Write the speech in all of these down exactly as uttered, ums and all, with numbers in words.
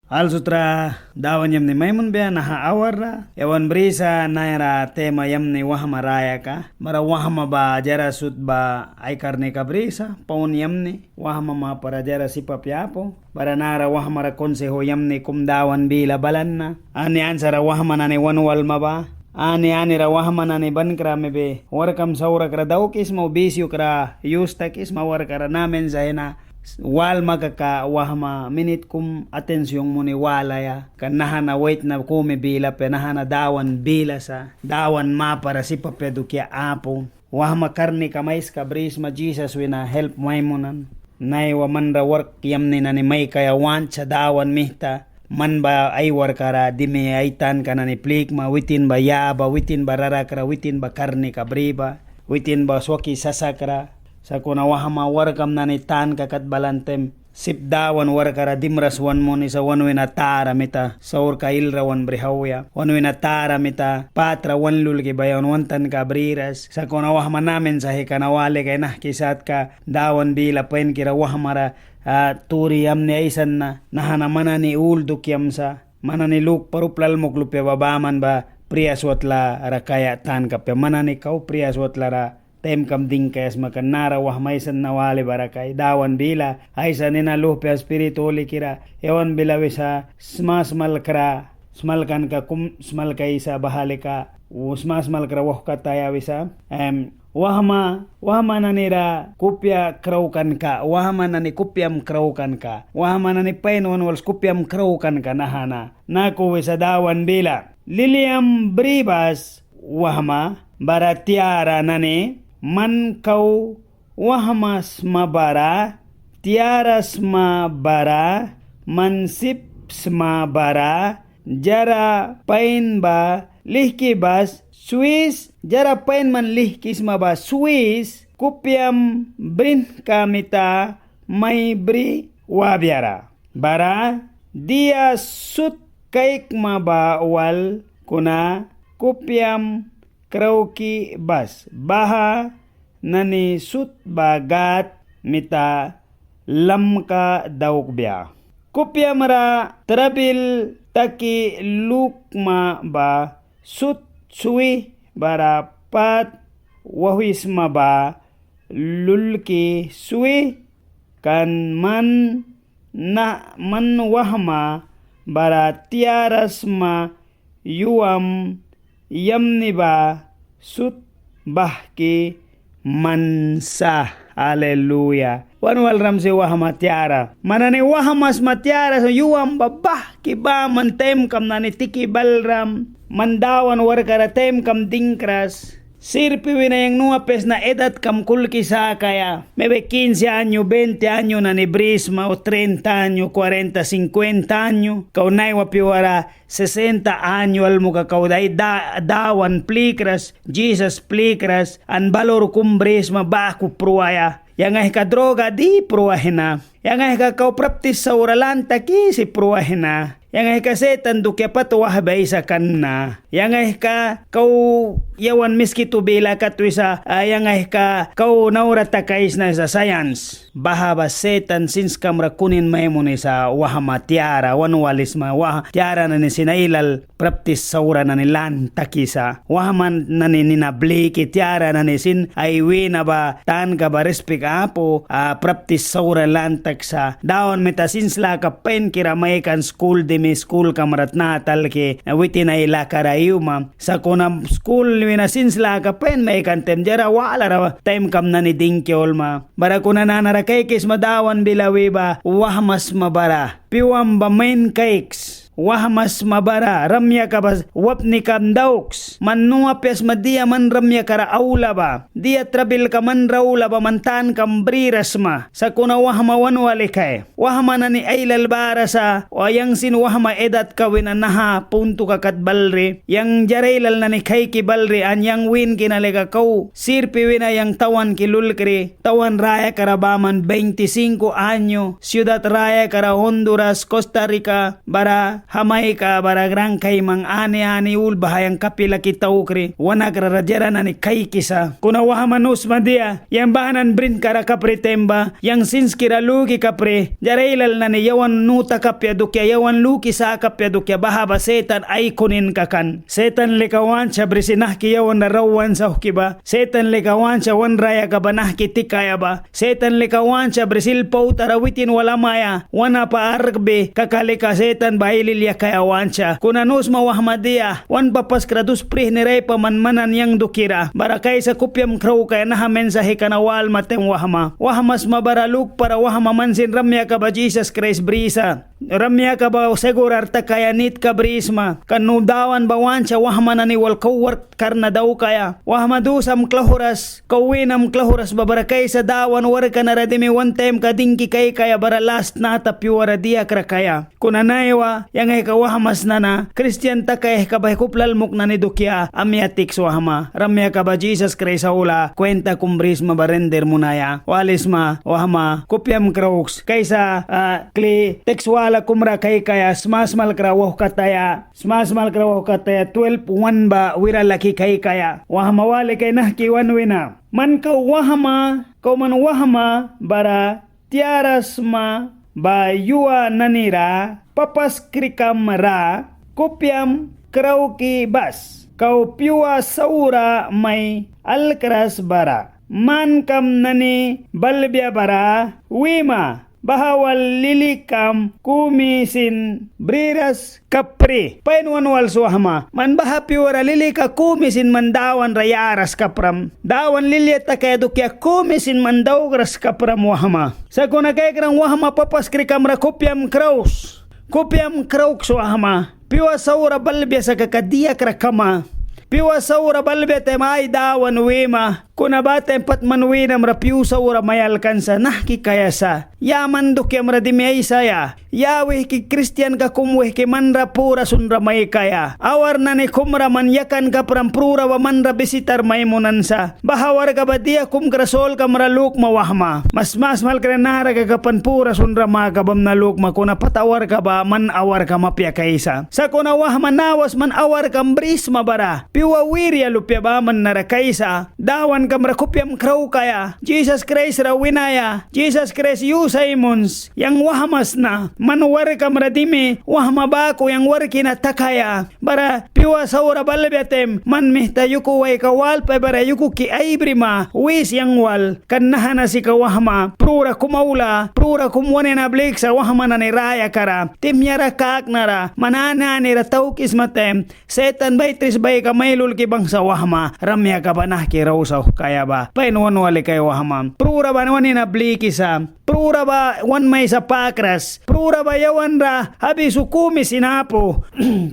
Al sutra Dawan yamni mai munbia naha awarra. Yawan brisa naiwa tema yamni wahma rayaka. Bara wahma ba diara sut ba ai karnika brisa paun yamni. Wahma mapara diara sip apia apu. Bara nara wahmara konseho yamni kum Dawan bila balan na. Ani ansara wahma nani wan walma ba. Ani anira wahma nani bankra mebi warkam saurakra daukisma o bisiukra yus takisma warkara na mensaje na walma kaka wahma minit kum atención muni walaia. Kan naha na waitna kumi bila apia, naha na Dawan bila sa. Dawan mapara sip apia dukia apu. Wahma karnika mai aiska brisma Jisas wina help mai munan. Naiwa manra wark yamni nani maikaia want sa Dawan mita. Man ba ai warkara dimi ai tanka nani plikma, witin ba ya ba, witin ba rarakra, witin ba karnika bri ba, witin ba swaki sasakra. Sakuna wahma warkam nani tanka kat balan taim sip Dawan warkara dimras wan munisa, wan wina tara mita saurka ilra wan brih auya, wan wina tara mita patra wan lulki ba yawan wan tanka briras. Sakuna wahma na mensajeka na wali kaia nahki satka Dawan bila painkira wahmara turi yamni aisan na. Naha na man nani ul dukiam sa. Man nani lukpara upla almuk lupia ba baman ba prias watlara kaia tanka apia. Man nani kau prias watlara taimkam dingkaia sma. Kan nara wahma aisan na wali bara kaia Dawan bila aisan nina luhpia Spirit Hulikira. Yawan bila wisa smasmalkra smalkanka kum smalkaisa baha lika smasmalkra wauhkataya wisa. Wahma, wahma nanira kupia kraukanka, wahma nani kupiam kraukanka, wahma nani pain wan wals kupiam kraukanka naha na. Naku wisa Dawan bila: Liliam bri bas wahma, bara tiara nani man kau wahma sma bara, tiara sma bara, man sip sma bara, diara pain ba lihki bas swis, diara pain man lihki sma ba swis, kupiam brinhka mita mai bri wabiara. Bara dia sut kaikma ba wal, kuna kupiam krauki bas. Baha nani sut ba Gâd mita lamka daukbia. Kupiamra trabil taki lukma ba sut swi bara pât wauhwisma ba lulki swi. Kan man na man wahma bara tiara sma yuam yamni ba sut bahki man sa. Aleluya. Wan walram si wahma tiara. Man nani wahma sma tiara sma yuam ba bahki baman taimkam nani tiki balram. Man Dawan warkara taimkam dingkras. Sirpi wina yang nu apia sna edadkam kulki sakaia. Maybe quince año, veinte año nani brisma, o treinta año, cuarenta, cincuenta año. Kau naiwa piuara sesenta año almuka kau dai Dawan plikras, Jisas plikras, an balur kum brisma baku pruaia. Yang aihka droga di pruaia na. Yang aihka kau praptis saura lan takisi pruaia na. Yang aihka Setan dukia pat wahbi aisakan na. Yang aihka kau yawan Miskitu bila kat wisa, yang aihka kau naura takaisna wisa science. Baha ba Setan sinskam ra kunin mai munisa wahma tiara wan walisma wahma tiara nani sin ailal praptis saura nani lan takisa. Wahma nani nina bliki tiara nani sin ai wina ba tanka ba rispik apu, praptis saura lan taksa. Dawan mita sins laka painkira maikan skul dimi skulkam ra tnata alki witin ai lakara yuma. Sakuna skul wina sins laka pain maikan taim diara walara taimkam nani dingki aulma. Bara kuna nanara kaikisma Dawan bila wi ba wahma sma bara. Piuam ba main kaiks. Wahma sma bara ramyaka ba wapnikam dauks. Man nu apia sma dia man ramyakara aula ba. Dia trabilka man ra aula ba man tankam briras sma. Sakuna wahma wan wali kaia. Wahma nani ailal bara sa, yang sin wahma edadka wina naha puntuka kat balri, yang diara ailal nani kaiki balri, an yang winki na lika kau sirpi wina yang tawanki lulkri, tawan rayakara baman veinticinco año, ciudad rayakara Honduras, Costa Rica, bara Jamaika bara Gran Cayman ani ani ul baha yang kapi laki taukri wan nakra ra diara nani kaikisa. Kuna wahma nu sma dia, yang baha nani brinka ra kapri taim ba, yang sinskira luki kapri, diara ailal nani yawan nu takapia dukia, yawan luki sakapia dukia, baha ba Setan ai kuninka kan. Setan lika want sa brisi nahki yawan ra rau wan sauhki ba. Setan lika want sa wan rayaka ba nahki tikaia ba. Setan lika want sa brisi pauta ra witin wal amaia, wan apa arkbi kaka lika Setan ba ai lilia kaia want sa. Kuna nu sma wahma dia, wan papaskra dus prihni ra aipa man man nani yang dukira. Bara kaisa kupiam kraukaia naha mensajeka na walma taim wahma. Wahma sma bara lukpara wahma man sin rayaka ba Jisas Kraist brisa. Rayaka ba segurar takaia nitka brisma. Kan nu Dawan ba want sa wahma nani wal kau wark karna daukaia. Wahma dusam klauhras, kau winam klauhras ba bara kaisa Dawan warka nara dimi wan taimka dingki kaikaia bara las tnata pyuara diakra kaia. Kuna naiwa yang aihka wahma sna na Kristian takaihka ba aihka upla almuk nani dukia amya tiks wahma. Rayaka ba Jisas Kraist aula kwenta kum brisma ba render munaia. Walisma wahma, kupiam krauks. Kaisa, ah, kli teks wala kum ra kaikaia, Smasmalkra wauhkataya, Smasmalkra wauhkataya twelve wan ba wira laki kaikaia. Wahma wali kaia nahki wan wina. Man kau wahma, kau man wahma bara tiara sma ba yua nani ra papaskrikamra kupiam krauki bas. Kau pyua saura mai alkras bara mankam nani balbia bara wima, baha wal lilikam kumi sin briras kapri. Pain wan wals wahma. Man baha pyuara lilika kumi sin man Dawan ra yaras kapram. Dawan lilia takaia dukia kumi sin man daukras kapram wahma. Sakuna kaikram wahma papaskrikamra kupiam krauks. Kupiam krauks wahma. Pyua saura balbia sa kaka diakra kama. Pyua saura balbia taim ai Dawan wima. Kuna ba taim pat man winamra pyu saura mai alkan sa, nahki kaia sa. Ya man dukiamra dimi aisaia. Ya wihki kristianka kum wihki manra pura sunra maikaia. Awar nani kumra man yakan kapram prura ba manra bisitar mai munan sa. Baha awarka ba dia kumkra solkamra lukma wahma. Smasmalkra nahra kaka pan pura sunra maka bamna lukma kuna pat awarka ba man awarkam apia kaisa. Sakuna wahma nawas man awarkam brisma bara pyua wiria lupia baman nara kaisa. Dawankamra kupiam kraukaia. Jisas Kraist ra winaia. Jisas Kraist yus ai muns. Yang wahma sna. Man warkkamra dimi wahma baku yang warkki na takaia. Bara pyua saura balbia taim man mihta yukuwaika walpa bara yukuki ai brima wis yang wal. Kan naha na sika wahma prura kum aula, prura kum wan nina bliksa wahma nani rayakara, tihmia ra kaknara, man ani anira taukisma taim Setan ba ai tris baika mai lulki bangsa wahma. Rayaka ba nahki rau sauhkaia ba. Pain wan wali kaia wahma. Prura ba wan nina blikisa. Prura ba wan maisa pakras. Prura ba yawan ra abisu kumi sin apu.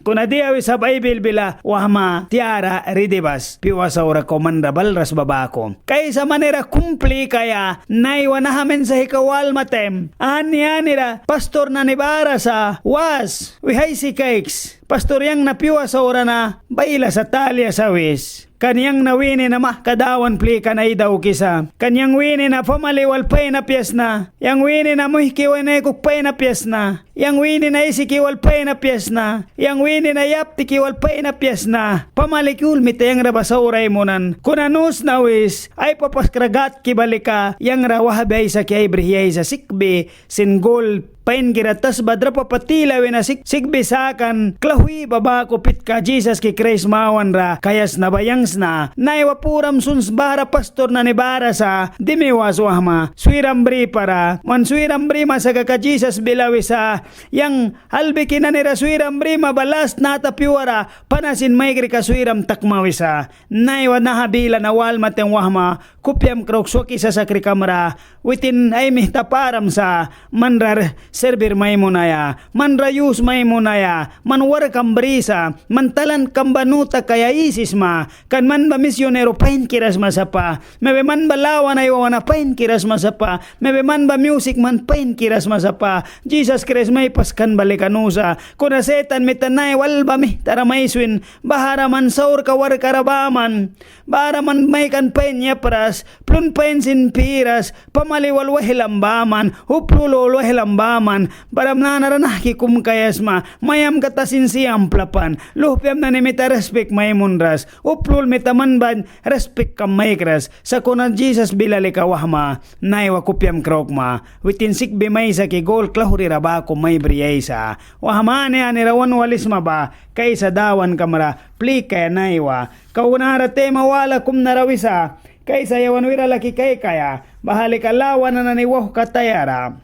Kuna dia wisa Baibil bila wahma tiara ridi bas. Pyua saura kau manra balras ba baku. Kaisa manira kumplikaia. Naiwa naha mensajika walma taim ani anira pastor nani bara sa was. Wih aisi kaiks. Pastor, yang na pyua saura na baila sa talia sa wis. Kan yang na wini na mahka Dawan plikan ai daukisa. Kan yang wini na pamali wal pain apia sna. Yang wini na muihki wal aikuk pain apia sna. Yang wini na aisiki wal pain apia sna. Yang wini na yaptiki wal pain apia sna. Pamaliki ul mita yang ra ba saura ai munan. Kuna nu sna wis. Ai papaskra Gâdki ba lika yang ra wahbi aisaki ai brih aisa sikbi sin gol painkira tasba drapapa tila wina sik sikbi sakan klauhwi ba baku pitka Jisaski Kraist mawanra kaia sna ba yang sna. Naiwa puram suns bahara pastor nani bara sa dimi was wahma swiram bripara. Man swiram brima sa kaka Jisas bila wisa yang albiki nanira swiram brima ba las tnata pyuara pana sin maikrika swiram takma wisa. Naiwa naha bila na walma taim wahma kupiam krauk swaki sasakrikamra witin ai mihta param sa, manra servir mai munaia, manra yus mai munaia, man warkkam brisa, man talantkam ba nu takaia aisisma. Kan man ba misionero painkira sma sapa, mebi man ba lawana aiwawana painkira sma sapa, mebi man ba miusik man painkira sma sapa. Jisas Kraist mai paskan ba lika nu sa. Kuna Setan mita naiwa alba mihtara mai swin, bahara man saurka warkara baman. Bara man maikan pain yapras, plun pain sin piras, pamali wal waihlam baman, upla ul wal waihlam baman. man, bara nanara nahki kum kaia sma, maiamka ta sin siam plapan, luhpiam nani mita rispik mai munras, upla ul mita man ban rispikkam maikras, sakuna Jisas bila lika wahma, naiwa kupiam kraukma, witin sikbi maisa ki gol klauhrira baku mai briaisa, wahma ani anira wan walisma ba, kaisa Dawankamra plikaia naiwa, kau nara tema wala kum nara wisa, kaisa yawan wira laki kaikaia, baha lika Lawana nani wauhkatayara.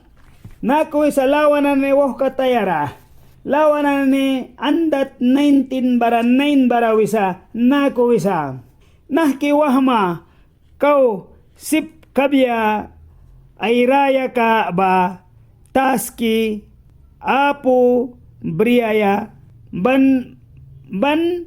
Naku wisa Lawana nani wauhkatayara. Lawana nani handat nineteen bara nine bara wisa, naku wisa. Nahki wahma kau sip kabia ai rayaka ba taski apu briaia ban, ban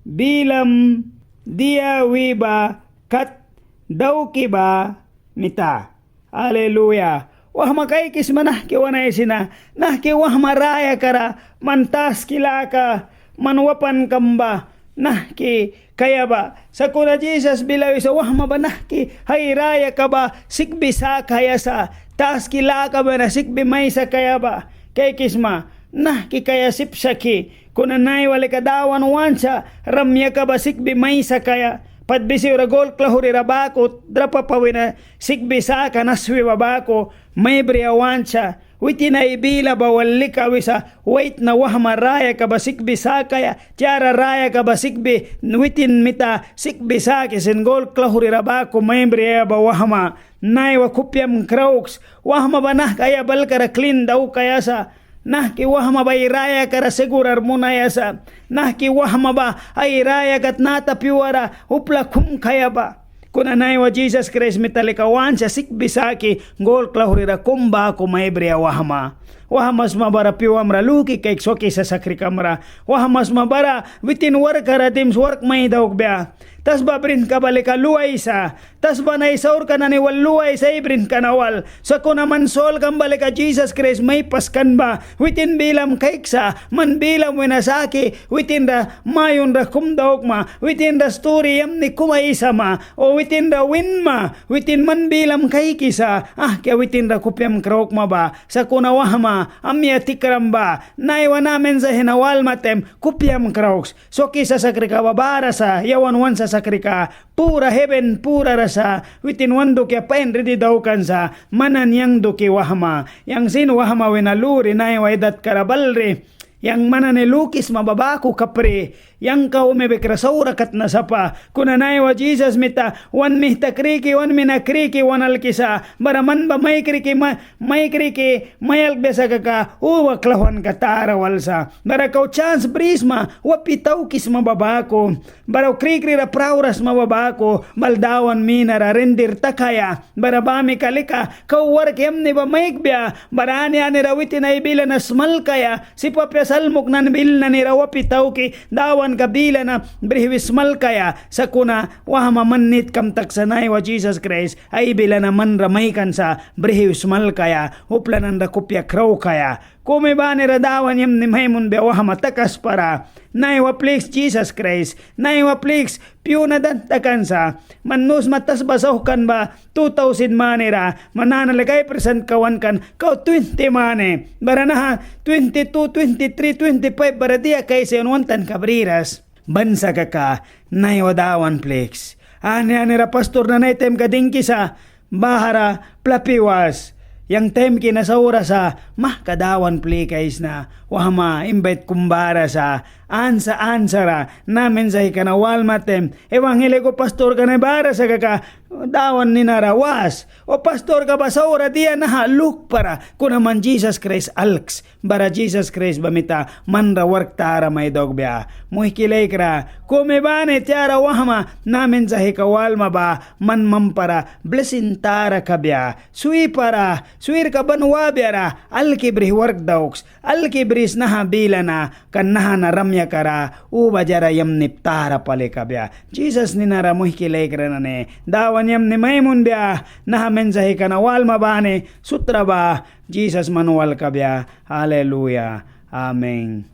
bilam dia wi ba kat dauki ba mita. Aleluya. Wahma kaikisma nahki wan aisi na, nahki wahma rayakara man taski laka man wapankam ba nahki kaia ba. Sakuna Jisas bila wisa wahma ba nahki ai rayaka ba sikbi sakaia sa, taski laka ba na sikbi maisa kaia ba. Kaikisma, nahki kaia sip sa ki, kuna naiwa lika Dawan want sa ramyaka ba sikbi maisa kaia, pat bisiura gol klauhrira baku drapapa wina sikbi sakan aswi ba baku mai briaia want sa. Witin ai bila ba wal lika wisa, waitna wahma rayaka ba sikbi sakaia, tiara rayaka ba sikbi, witin mita sikbi saki sin gol klauhrira baku mai briaia ba wahma. Naiwa kupiam krauks, wahma ba nahki ai yabalkara klin daukaia sa, nahki wahma ba ai rayakara segurar munaia sa, nahki wahma ba ai rayaka tnata pyuara upla kum kaia ba. Kuna naiwa Jisas Kraist mita lika want sa sikbi saki gol klauhrira kum baku mai briaia wahma. Wahma sma bara pyuamra luki kaiki swaki sasakrikamra. Wahma sma bara witin warkara dims wark mai daukbia. Tasba brinka ba lika luaisa. Tasba nani saurka nani wal luaisa ai brinka na wal. Sakuna man solkam ba lika Jisas Kraist mai paskan ba. Witin bilam kaiksa, man bilam wina saki, witinra mayunra kum daukma, witinra sturi yamni kum aisama, o witinra winma, witin man bilam kaikisa, ahkia witinra kupiam kraukma ba, sakuna wahma, amya tikram ba, naiwa na mensaje na walma taim, kupiam krauks, swaki sasakrika ba bara sa, yawan wan sasakrika, pura heven purara sa, witin wan dukia pain ridi daukan sa, man nani yang duki wahma, yang sin wahma wina luri naiwa ai datkara balri, yang man nani lukisma ba baku kapri, yang kau mebikra saura katna sapa, kuna naiwa Jisas mita, wan mihta kriki, wan mina kriki, wan alkisa, bara man ba maikriki, ma-, maikriki, mai alkbia sa kaka, uba klauhanka tara wal sa, bara kau chans brisma, wapi taukisma ba baku, bara krikri ra praura sma ba baku, bal Dawan mina ra rendir takaia, bara bamika lika, kau wark yamni ba maikbia, bara ani ani ra witin ai bila na smalkaia, sip apia salmuk nani bil nani ra wapi tauki, Dawanka bila na brihwi smalkaia, sakuna wahma man nitkam taksa naiwa Jisas Kraist, ai bila na man ra maikan sa, brihwi smalkaia, upla nani ra kupia kraukaia, kumi bani ra Dawan yamni mai munbia wahma takaskpara. Naiwa pliks Jisas Kraist. Naiwa pliks pyu na dan takan sa. Man nu sma tasba sauhkan ba two thousand mani ra. Man nanara lika ai prisantka wankan kau twenty mani. Bara naha twenty two, twenty three, twenty five bara dia kaisa yawan wan tanka briras. Ban sa kaka, naiwa Dawan pliks. Ani ani ra pastor nani ai taimka dingkisa, bahara plapi was. Yang taimki na saura sa, mahka Dawan plikaisna. Wahma, imbait kum bara sa, ansa ansara, na mensajeka na walma taim, evangelico pastorka nani bara sa kaka, Dawan nina ra was. O pastorka ba saura dia naha lukpara, kuna man Jisas Kraist alks. Bara Jisas Kraist ba mita man ra wark tara mai daukbia. Muihki laikra, kumi bani tiara wahma na mensajeka walma ba man mampara blisin tara kabia. Swipara, swirka ban wabiara, alki brih wark dauks, alki bris naha bila na, kan naha na ramyakara, uba diara yamni tara pali kabia. Jisas nina ra muihki laikra nani, Dawan yamni mai munbia, naha mensajeka na walma bani, sutra ba, Jisas man wal kabia. Aleluya. Amen.